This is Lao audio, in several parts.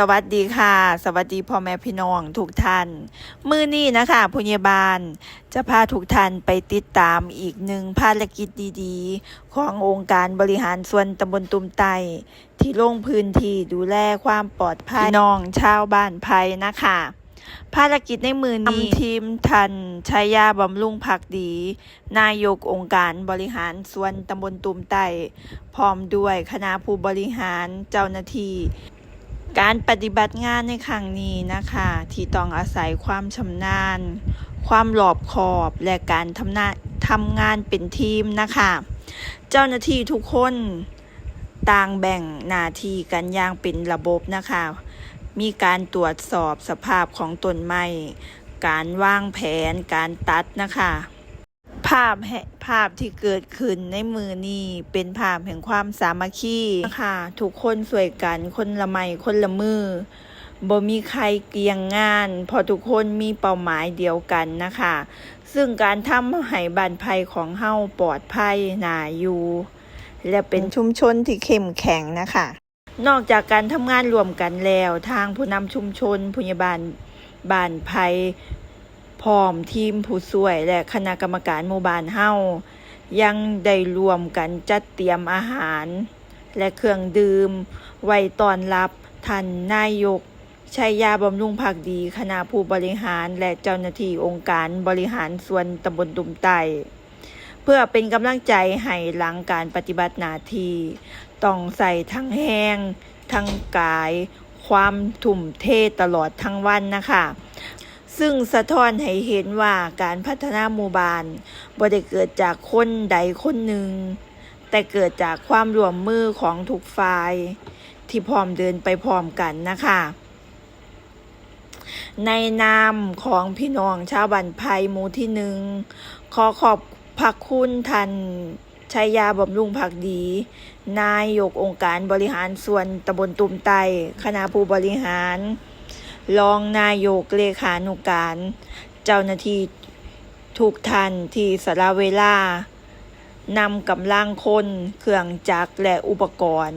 ສະຫວັດດີຄ່ະ ສະຫວັດດີພໍ່ແມ່ພີ່ນ້ອງທຸກທ່ານ. ມື້ນີ້ນະຄະ ຜູ້ໃຫຍ່ບ້ານຈະພາທຸກທ່ານໄປຕິດຕາມອີກໜຶ່ງພາລະກິດດີໆ ຂອງອົງການບໍລິຫານສ່ວນຕຳບົນຕຸ່ມໃຕ້ ທີ່ລົງພື້ນທີ່ດູແລຄວາມປອດໄພພີ່ນ້ອງຊາວບ້ານໄຜ່ນະຄະ. ພາລະກິດໃນມື້ນີ້ ນຳທີມທ່ານ ໄຊຍາ ບຳລຸງພັກດີ ນາຍົກອົງການບໍລິຫານສ່ວນຕຳບົນຕຸ່ມໃຕ້ ພ້ອມດ້ວຍຄະນະຜູ້ບໍລິຫານ, ເຈົ້າໜ້າທີ່. ການປະຕິບັດງານໃນຄັ້ງນີ້ນະຄະ ທີ່ຕ້ອງອາໄສຄວາມຊຳນານ, ຄວາມລອບຄອບ ແລະ ການທຳນາ, ທຳງານເປັນທີມນະຄະ. ເຈົ້າໜ້າທີ່ທຸກຄົນ ຕ່າງແບ່ງໜ້າທີ່ກັນຢ່າງເປັນລະບົບນະຄະ. ມີການຕວດສອບສະພາບຂອງຕົ້ນໄມ້, ການວາງແຜນການຕັດນະຄະ. ພາບແຮ-, ພາບທີ່ເກີດຂຶ້ນໃນມື້ນີ້ເປັນພາບແຫ່ງຄວາມສາມັກຄີນະຄະ. ທຸກຄົນຊ່ວຍກັນຄົນລະໄມ້ຄົນລະມື, ບໍ່ມີໃຜກ່ຽງງານ ເພາະທຸກຄົນມີເປົ້າໝາຍດຽວກັນນະຄະ. ຊຶ່ງການທຳໃຫ້ບ້ານໄຜ່ຂອງເຮົາປອດໄພ, ໜ້າຢູ່ ແລະ ເປັນຊຸມຊົນທີ່ເຂັ້ມແຂງນະຄະ. ນອກຈາກການທຳງານຮ່ວມກັນແລ້ວ, ທາງຜູ້ນຳຊຸມຊົນ, ຜູ້ໃຫຍ່ບ້ານບ້ານໄຜ່ ພ້ອມທີມຜູ້ຊ່ວຍ ແລະ ຄະນະກຳມະການໝູ່ບ້ານເຮົາ ຍັງໄດ້ຮ່ວມກັນຈັດຕຽມອາຫານ ແລະ ເຄື່ອງດື່ມໄວ້ຕ້ອນຮັບທ່ານນາຍົກ ໄຊຍາ ບຳລຸງພັກດີ, ຄະນະຜູ້ບໍລິຫານ ແລະ ເຈົ້າໜ້າທີ່ອົງການບໍລິຫານສ່ວນຕຳບົນຕຸ່ມໃຕ້ ເພື່ອເປັນກຳລັງໃຈໃຫ້ຫຼັງການປະຕິບັດໜ້າທີ່. ຕ້ອງໃຊ້ທັງແຮງ, ທັງກາຍ, ຄວາມທຸ່ມເທຕະຫຼອດທັງວັນນະຄະ. ຊຶ່ງສະທ້ອນໃຫ້ເຫັນວ່າການພັດທະນາໝູ່ບ້ານບໍ່ໄດ້ເກີດຈາກຄົນໃດຄົນໜຶ່ງ, ແຕ່ເກີດຈາກຄວາມຮ່ວມມືຂອງທຸກຝ່າຍທີ່ພ້ອມເດີນໄປພ້ອມກັນນະຄະ. ໃນນາມຂອງພີ່ນ້ອງຊາວບ້ານໄຜ່ໝູ່ທີໜຶ່ງ ຂໍຂອບພະຄຸນທ່ານ ໄຊຍາ ບຳລຸງພັກດີ, ນາຍົກອົງການບໍລິຫານສ່ວນຕຳບົນຕຸ່ມໃຕ້, ຄະນະຜູ້ບໍລິຫານ, ລອງນາຍົກ, ເລຂານຸການ, ເຈົ້າໜ້າທີ່ທຸກທ່ານທີ່ສະຫຼະເວລາ ນຳກຳລັງຄົນ, ເຄື່ອງຈັກ ແລະ ອຸປະກອນ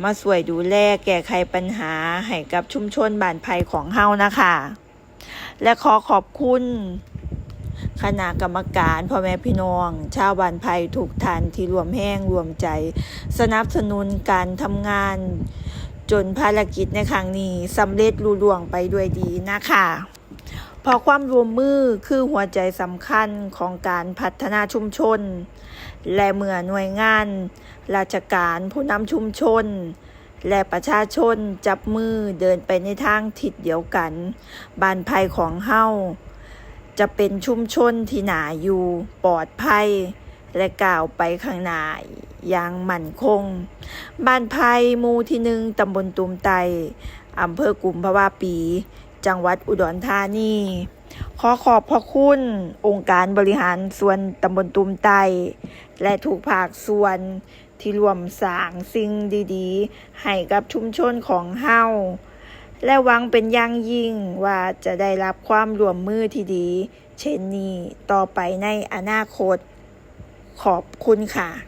ມາຊ່ວຍດູແລແກ້ໄຂບັນຫາໃຫ້ກັບຊຸມຊົນບ້ານໄຜ່ຂອງເຮົານະຄະ. ແລະ ຂໍຂອບຄຸນຄະນະກຳມະການ, ພໍ່ແມ່ພີ່ນ້ອງຊາວບ້ານໄຜ່ທຸກທ່ານທີ່ຮ່ວມແຮງຮ່ວມໃຈສະໜັບສະໜູນການທຳງານ ຈົນພາລະກິດໃນຄັ້ງນີ້ສຳເລັດລຸລ່ວງໄປດ້ວຍດີນະຄະ. ເພາະຄວາມຮ່ວມມືຄືຫົວໃຈສຳຄັນຂອງການພັດທະນາຊຸມຊົນ ແລະ ເມື່ອໜ່ວຍງານລາຊະການ, ຜູ້ນຳຊຸມຊົນ ແລະ ປະຊາຊົນຈັບມືເດີນໄປໃນທາງທິດດຽວກັນ, ບ້ານໄຜ່ຂອງເຮົາຈະເປັນຊຸມຊົນທີ່ໜ້າຢູ່, ປອດໄພ ແລະ ກ້າວໄປຂ້າງໜ້າຢ່າງໝັ້ນຄົງ. ບ້ານໄຜ່ໝູ່ທີໜຶ່ງ ຕຳບົນຕຸ່ມໃຕ້, ອຳເພີກຸມພະວາປີ, ຈັງຫວັດອຸດອນທານີ. ຂໍຂອບພະຄຸນອົງການບໍລິຫານສ່ວນຕຳບົນຕຸ່ມໃຕ້ ແລະ ທຸກພາກສ່ວນ ທີ່ຮ່ວມສ້າງສິ່ງດີໆໃຫ້ກັບຊຸມຊົນຂອງເຮົາ ແລະ ຫວັງເປັນຢ່າງຍິ່ງວ່າຈະໄດ້ຮັບຄວາມຮ່ວມມືທີ່ດີເຊັ່ນນີ້ຕໍ່ໄປໃນອະນາຄົດ. ຂອບຄຸນຄ່ະ.